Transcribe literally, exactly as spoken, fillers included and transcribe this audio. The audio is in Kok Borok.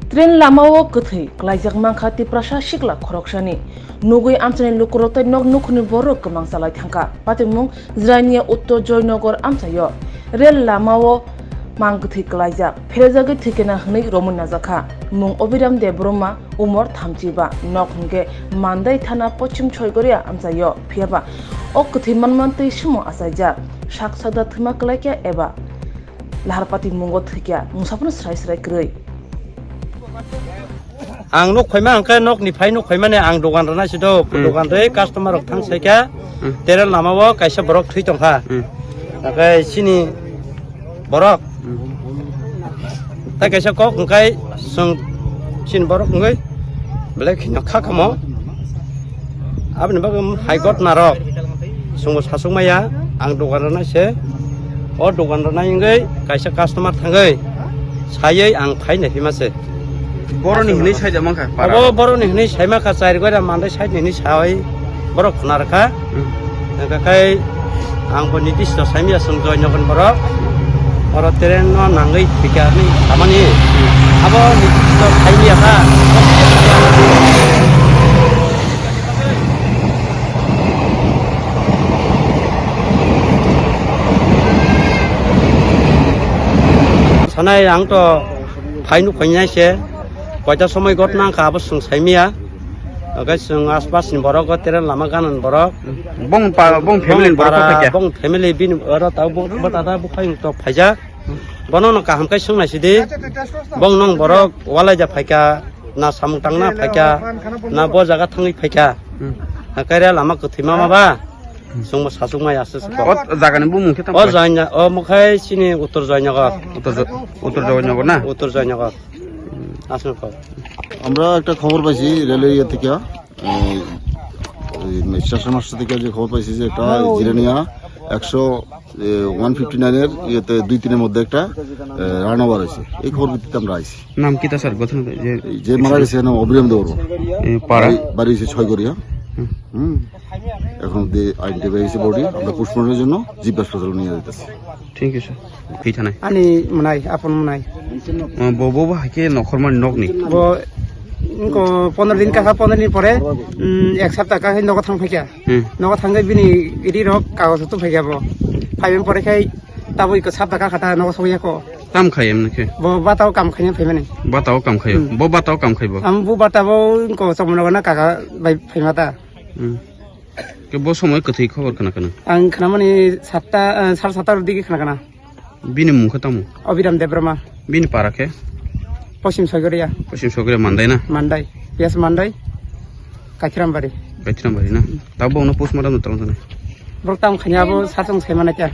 Train lamao kwthwi klaijak mankha Tiprasa sikla khoroksani. Nugwi amchaini lukurok tei nok nukhungni borok kwmang chalai thangkha. Patimung Jirania Uttor Joynagar amchaio rel lamao mang kwthwi klaijak. Pherejagwi thwikena hwnwi romwi najakha. Mung Obiram Debbarma, umor thamchi ba. Nok hwnkhe Mandai thana Pochim Soigoria amchaio. Phiyaba o kwthwi manma twi sumo achaijak. Sak sakda thwima klaikya eba laharpati mungo thwikya, mungsa phano srai srai kwrwi. Ang nuk phaima hwnkhe nokni phai nuk phaimani ang dogan rwna sido, hmm, dogan rwi customer rok thang saikha, hmm, tere lamao kaisa borok thwi tongkha. Hmm. Hwnkhe chini borok, hmm, tei kaisa kok hwnkhe chwng chini borok wngwi belai kheno kha kamo. Aboni bagwi hai gotna rok chwngbo sasuk maya, ang dogan rwnai se, o dogan rwnai wngwi kaisa customer thangwi saywi ang phai naiphima se. Boroni hinwi saida mankha, para. Obo boroni hinwi saima kha, chari goira mandai side ni hinwi sai borok khna rwkha. Hmm. Hwnkhe khai ang bo nirdisto saimya chwng Joynagar borok. Oro train no nangwi thwikha hinwi samani. Abo nirdisto saimya kha. Sanai ang to phai nuk phainai se, koita somoi gotna wngkha abo chwng saimya. Hwnkhe chwng aspas ni borok o tere lama ganani borok. Bong pa, bong family ni borok para, kok khaikya? Bong family bini oro tau bo, bo tata bukhai tok phaijak. Bono no kaham khe swngnai sidi. Bong nong borok walaija phaikha, na samung tangna phaikha, na bo jaga thangwi phaikha. Hmm. Hwnkhe re lama kwthwi mama ba. Hmm. Chwngbo sasuk mai aswk se kok. O jagani bumung khe tamo? O Joyna-, o mukhai chini Uttor Joynagar. Uttor Jo-, Uttor Joynagar na? Uttor Joynagar. Hmm. Aswk kok. আমরা একটা খবর পাইছি রেলওয়ে ইয়ে থেকে, এই, এই station master থেকে যে খবর পাইছি যে একটা জিরানিয়া একশো, এ, ওয়ান ফিফটি নাইনের ইয়েতে দুই তিনের মধ্যে একটা, এ, রান ওভার হয়েছে। এই খবর ভিত্তিতে আমরা আইছি। নাম কিতা স্যার? গঠন যে এই যে মারা গেছে এর নাম অবিরাম দেববর্মা। এ, পাড়া? বাড়ি, বাড়ি হচ্ছে ছয়গড়িয়া। হুম। হুম। এখন অব্দি আইডেন্টিফাই হয়েছে বডি, আমরা পোস্টমর্টমের জন্য জিপ হাসপাতালে নিয়ে যেতেছি। ঠিক আছে। Kwi thanai? Ani mwnai, apon mwnai. O, bo, bo, bo hai khe nokhormani nokni? Bo, wngkha pondro din kakha, pondro din pore, mm, ek sapta kakha nogo thang phaikha. Hmm. Nogo thangwi bini ri rok kagoj tu phaikha bo. Phaiwi pore khai tabuk iko sapta kakha ta nogo sogwi ya ko. Kam khai emne khe? Bo batao kam khaina phaimani. Batao kam khaio? Hmm. Bo batao kam khai bo? Am bo batao wngkha chomno gana kaka bai phaima ta. Hmm. Ke bo somoi kwthwi khobor khna khna? Ang khnamani satta, eh, sar satta rwdi khe khna khna. Bini mung khe tamo? Obiram Debbarma. Bini para khe? Pochim Soigoria. Pochim Soigoria Mandai na? Mandai. Yes, Mandai. Kaithirambari. Kaithirambari na? Tabo ono postmortem no tamo tamo. Borok tamo khani abo sar song sai mana kya?